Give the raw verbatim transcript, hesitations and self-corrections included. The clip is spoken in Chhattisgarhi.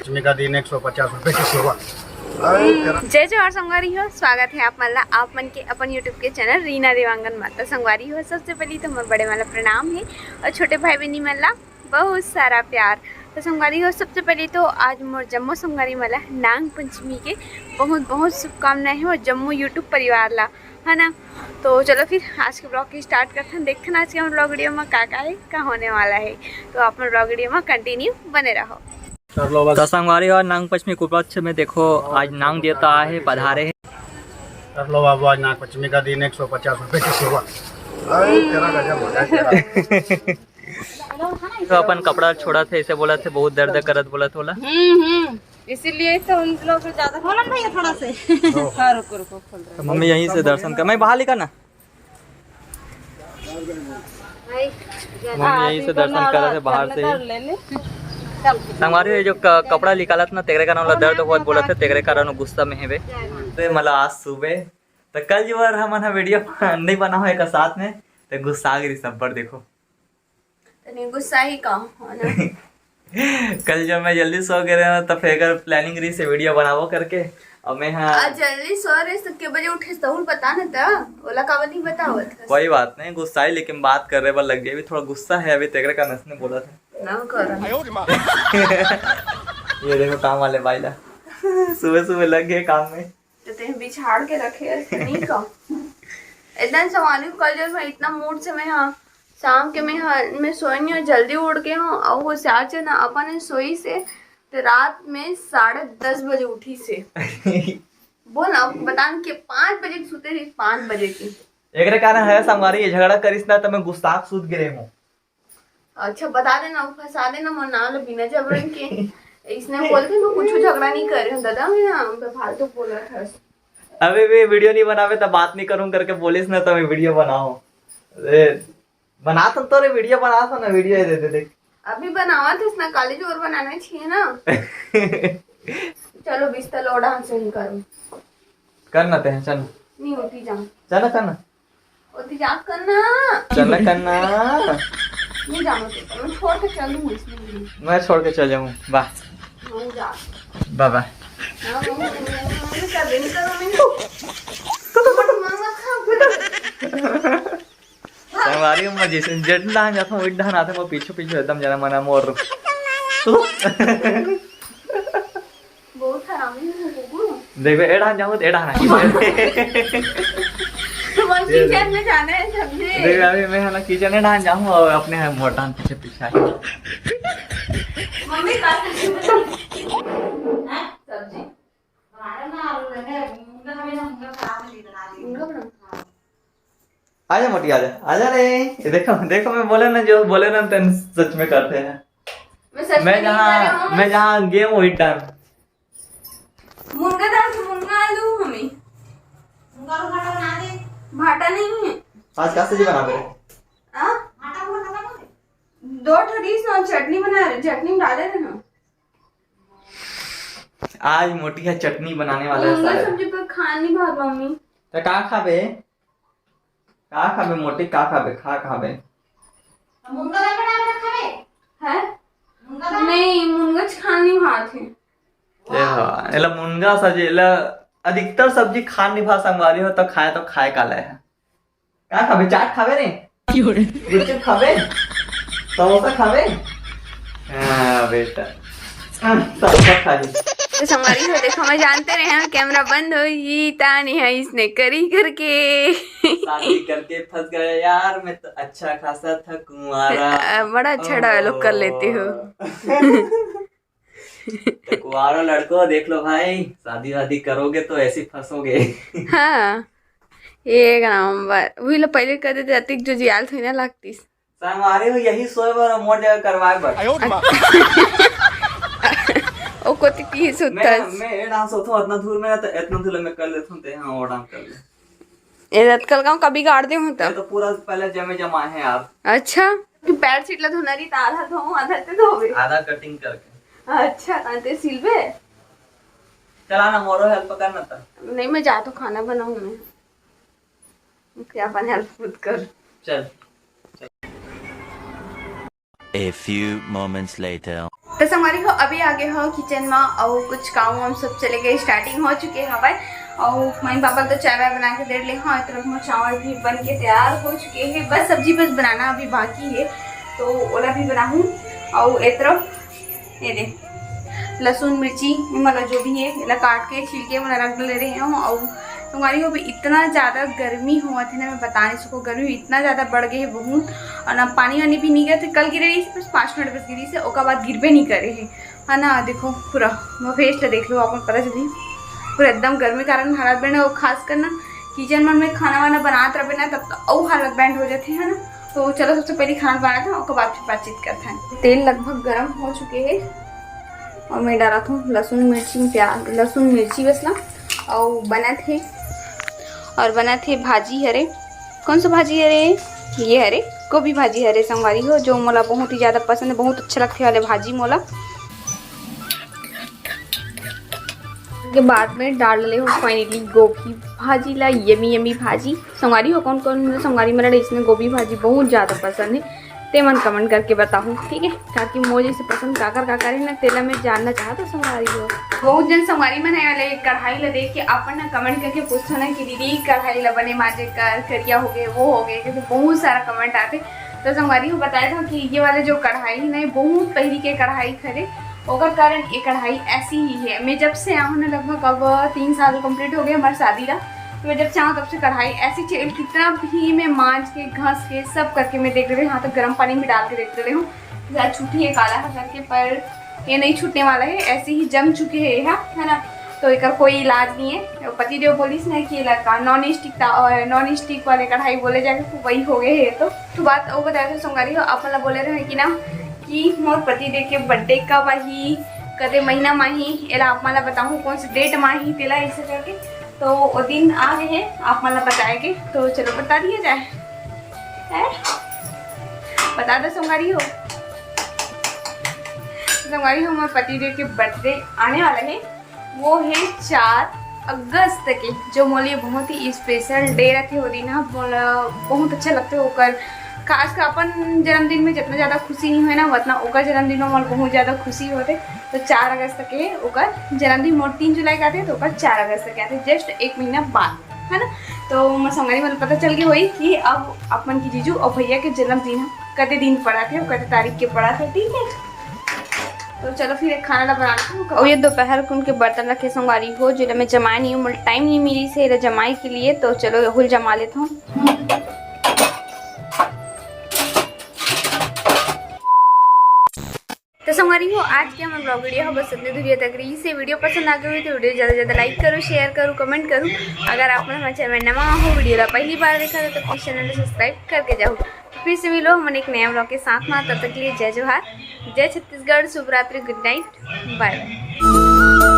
लक्ष्मी का दिन एक सौ पचास रुपए की सेवा। जय जोहार संगवारी हो, स्वागत है आप मन ला आप मन के अपन YouTube के चैनल रीना देवांगन माता। संगवारी हो, सबसे पहली तो मोर बड़े वाला प्रणाम है और छोटे भाई बहनी मन ला बहुत सारा प्यार। तो संगवारी हो, सबसे पहली तो आज मोर जम्मो संगवारी मन ला नांग पंचमी के बहुत बहुत शुभकामनाएं हैं और जम्मो YouTube परिवार ला, है ना। तो चलो फिर आज के ब्लॉग की स्टार्ट करते हैं, देखते हैं आज के हम ब्लॉग वीडियो में का का है, का होने वाला है। तो आप मन ब्लॉग वीडियो में कंटिन्यू बने रहो। कर लो बस। तो संगवारी हो, नांग पंचमी के उपलक्ष्य में देखो, आज नांग देवता आए हैं, पधारे हैं। कर लो बाबू, आज नाग पंचमी का दिन एक सौ पचास रुपए की सेवा। अरे, तेरा गजब हो जाए, तेरा। तो अपन कपड़ा छोड़ा थे, ऐसे बोला थे, बहुत दर्द करत बोला थे, बोला। हम्म, हम्म। इसीलिए तो उन लोग को ज्यादा। खोलन भैया थोड़ा से। हाँ, रुको, रुको, खोल रहे हैं। मम्मी यहीं से दर्शन कर, मैं बाहर निकल ना। मम्मी यहीं से दर्शन कर रहे थे बाहर से ही। संगवारी, ये जो क-, कपड़ा निकालत ना, तेरे कारण वाला दर्द हुआ बोला था, तेरे कारण गुस्सा में है बे। तो मतलब आज सुबह, तो कल जो बार हमन हा वीडियो नहीं बना हो एक साथ में, तो गुस्सा आ गई सब पर, देखो। तनी गुस्सा ही का हो ना। कल जब मैं जल्दी सो गए रहे ना, तो फिर अगर प्लानिंग रही से वीडियो बनाबो करके, और मैं हाँ आज जल्दी सो रहे तो के बजे उठे, तहुल बता ना था, ओला काबर नहीं बतावत हस? कोई बात नहीं, गुस्सा ही, लेकिन बात करे बर लग गई। अभी थोड़ा गुस्सा है, अभी तेरे का नसने बोला था। ना कर। ये देखो काम वाले भाई ला, सुबह सुबह लग गए काम में। तो ते बिछाड़ के रखे हस, नहीं का? इतना संभालू कल जब मैं इतना मूड से मैं हाँ शाम के मैं हाँ, मैं सोई नहीं हूँ, जल्दी उठ गए हूँ। और वो चार जना अपन सोई से तो रात में साढ़े दस बजे उठी से। बोल ना, बता न के पाँच बजे के सुते रही, पाँच बजे की। एकरे कारण है संगवारी, ये झगड़ा करिस ना तो मैं गुस्सा के सूत गिरे हूँ। अच्छा बता देना, फंसा देना मोर नाम ला बिना जबरन के। इसने बोलते मैं कुछ झगड़ा नहीं कर रही हूँ दादा, मैं यहाँ पे फालतू बोला था। अबे वे वीडियो नहीं बनावे तो बात नहीं करूँ करके बोलिस ना, तो मैं वीडियो बनाओ। अरे बना तो, तो रे वीडियो बना तो ना, वीडियो ये दे दे देख। अभी बनावा थे इसना, काली जोर बनाना चाहिए ना। चलो बिस्तर लोड़ा से नहीं करूँ। करना ते हैं, चल। नहीं होती जा। चल ना, करना। होती जा करना। चल ना, करना। नहीं जाना तो मैं छोड़ के चल दूँ इसमें। मैं छोड़ के चल जाऊँ, वाह। नहीं जा। बाय बाय। हाँ, मम्मी, मम्मी, मम्मी कर दे, नहीं करो, नहीं करो। मम्मा खा, खा। संगवारी हो, मैं जैसे जेठ डहान जाता हूँ, वही डहान आते हैं, वो पीछे पीछे एकदम जना मना मोर। बहुत हरामी है कुकुर। देख बे, ए डहान जाऊँ तो ए डहान आए। तुम्हारे ये किचन में जाना है सबसे। देख बे, अभी मैं है ना किचन में डहान जाऊँ और अपने है मोर डहान पीछे पीछे आए। मम्मी का सब्जी? हाँ? सब्जी। हमारा ना आलू है, मुनगा हमें ना मुनगा खराब नहीं बना दी। मुनगा बना? हाँ। आजा मोटी, आजा, आजा रे। ये देखो, देखो, मैं बोले ना, जो बोले ना, तेन सच में करते हैं। मैं सच में मैं नहीं जहाँ, कर रहा हूँ। मैं जहाँ गेम वही टाइम। मुनगा दाल से मुनगा आलू हमें। मुनगा आलू भाटा बना दे। भाटा नहीं है। आज का सब्जी बना दे? हाँ? भाटा को खत्म हो गया। दो ठो डिश और चटनी बना रहे, चटनी डाले रहे ना। आज मोटी है चटनी बनाने वाला है मुनगा शायद। सब्जी पर खा नहीं भात मम्मी। तो का खाबे? का खाबे मोटी, का खाबे? खा खाबे। मुनगा ला बना के खाबे? हैं? मुनगा ला? नहीं, मुनगा खानी भात है। ए हाँ, एला मुनगा सब्जी, एला अधिकतर सब्जी खा नहीं भा संगवारी हो, तो खाए तो खाए का लाए है। का खाबे? चाट खाबे रे? गुपचुप खाबे? समोसा खाबे? हाँ बेटा, हाँ, समोसा खा ली। तो संगवारी हो, देखो, मैं जानते रहे हैं कैमरा बंद होगी, तानी है इसने करी करके। शादी करके फंस गया यार, मैं तो अच्छा खासा था कुंवारा। अ, बड़ा अच्छा dialogue कर लेते हो। तो कुंवारा लड़को देख लो भाई, शादी वादी करोगे तो ऐसे फंसोगे। हाँ, एक नंबर। वही लो पहले कह देते, अतिक जो जियाल थोड़ी ना लगतीस। संगवारी हो, यही सोए बर मोर जगह करवाए बर। ओ कोती ती मैं, सुतस। मैं ए डांस होतो इतना दूर में, तो इतना दूर में कर लेता हूँ, ते हाँ, वो डांस कर ले। ए रतकल गाँव का बिगाड़ दे हूँ ये तब। तो पूरा पहले जमे जमा है यार। अच्छा, कि बेडशीट ला धोना रही, तो आधा धो, आधा ते धोवे। आधा कटिंग करके। अच्छा, ताते सिलबे? चला ना, मोरो हेल्प कर ना ता। नहीं, मैं जा तो खाना बनाऊँ मैं। क्या अपन हेल्प खुद कर। चल। A few moments later. तो संगवारी हो, अभी आगे हो किचन में और कुछ काम वाम सब चले गए, स्टार्टिंग हो चुके हवय। और मम्मी पापा तो चाय वाय बना के दे ले हो, एक तरफ में चावल भी बन के तैयार हो चुके हैं, बस सब्जी बस बनाना अभी बाकी है, तो ओला भी बनाहूँ। और एक तरफ ये दे लहसुन मिर्ची, मतलब जो भी है, एला काट के छील के मैं रख ले रहे हूँ। और संगवारी हो, अभी इतना ज़्यादा गर्मी होवत है ना, मैं बता नहीं सकूँ, गर्मी इतना ज़्यादा बढ़ गई है बहुत। और ना पानी वानी भी नहीं गिरे थे, कल गिरे रही थी, बस पाँच मिनट बस गिरी से, ओकर बाद गिरबे नहीं करे है, है ना। देखो पूरा मैं फेस ला देख लो, अपन पता चली पूरा एकदम गर्मी कारण हालत बने। और खास करना किचन मन में खाना वाना बनात रहे ना, तब तो अउ हालत बैंड हो जाते है ना। तो चलो सबसे पहले खाना बनाते हैं, ओकर बाद फिर बातचीत करते हैं। तेल लगभग गर्म हो चुके हैं और मैं डालत हूँ लहसुन मिर्ची, प्याज, लहसुन मिर्ची बस ना। और बनत हे, और बनत हे भाजी हरे। कौन सा भाजी हरे? ये हरे गोभी भाजी हरे संगवारी हो, जो मोला बहुत ही ज़्यादा पसंद है, बहुत अच्छा लगथे वाले भाजी मोला। के बाद में डाल ले हो फाइनली गोभी भाजी ला, यमी यमी भाजी। संगवारी हो, कौन कौन संगवारी मन ला इसने गोभी भाजी बहुत ज़्यादा पसंद है, ते मन कमेंट करके बताहू, ठीक है? ताकि मोर जैसे पसंद काकर काकर है ना, तेला मैं जानना चाहत हूँ संगवारी हो। बहुत जन संगवारी मन है वाले कढ़ाई ला देख के अपन ना कमेंट करके पूछथो ना कि दीदी कढ़ाई ला बने माजे कर, करिया हो गए, वो हो गए, क्योंकि बहुत सारा कमेंट आते। तो संगवारी हो बताए था कि ये वाले जो कढ़ाई है ना, ये बहुत पहली के कढ़ाई हरे, ओकर कारण ये कढ़ाई ऐसी ही है। मैं जब से आऊँ ना, लगभग अब तीन साल कंप्लीट हो गए हमारे शादी ला, तो मैं जब से आऊँ तब से कढ़ाई ऐसी चे-, कितना भी मैं मांज के, घस के, सब करके मैं देख रहे हूँ, यहाँ तक गर्म पानी भी डाल के देख रहे हूँ। ज़्यादा छूटी है काला है करके, पर ये नहीं छूटने वाला है, ऐसे ही जम चुके हैं, है ना। तो एकर कोई इलाज नहीं है। पतिदेव बोलिस ना कि लड़का नॉन स्टिक था, और नॉन स्टिक वाले कढ़ाई बोले जाके तो वही हो गए है। तो, तो बात वो बताया था संगवारी हो, अपन ला बोले रहे कि ना कि मोर पतिदेव के बर्थडे कब आही, कते महीना में आही, एला आप मन ला बताहूँ कौन से डेट में आही, तेला ऐसे करके। तो वो दिन आ गए हैं, आप मन ला बताएंगे, तो चलो बता दिया जाए, है? बता दो संगवारी हो। संगवारी हो, मोर पतिदेव के बर्थडे आने वाला है, वो है चार अगस्त के, जो मोर लिए बहुत ही स्पेशल डे रहते। वो दिन ह मोला बहुत अच्छा लगते ओकर, खासकर अपन जन्मदिन में जितना ज़्यादा खुशी नहीं होए ना, उतना ओकर जन्मदिन में मोला बहुत ज़्यादा खुशी होते। तो चार अगस्त के ओकर जन्मदिन, मोर तीन जुलाई के आते, तो ओकर चार अगस्त के आते, जस्ट एक महीना बाद, है ना। तो मोर संगवारी मन पता चल गए होई कि अब अपन की जीजू और भैया के जन्मदिन ह कते दिन पड़ा थे, कते तारीख के पड़ा थे, ठीक है। तो चलो फिर एक खाना ला बनाते हैं। और ये दोपहर कुन के बर्तन रखे संगवारी हो, जेला मैं जमाए नहीं हूँ, मोला टाइम नहीं मिली से एला जमाए के लिए। तो चलो यहुल जमा लेता हूँ। तो संगवारी हो, आज के हमर ब्लॉग वीडियो ह बस इतने दूरिया तक रही से। वीडियो पसंद आ गई हो तो वीडियो ज़्यादा से ज़्यादा लाइक करो, शेयर करो, कमेंट करो। अगर आप मन हमारे चैनल में नवा हो, वीडियो ला पहली बार देखा हो तो प्लीज चैनल को सब्सक्राइब करके जाओ। फिर से मिलो हमन एक नया ब्लॉग के साथ में, तब तक के लिए जय जोहार, जय छत्तीसगढ़, शुभ रात्रि, गुड नाइट, बाय बाय।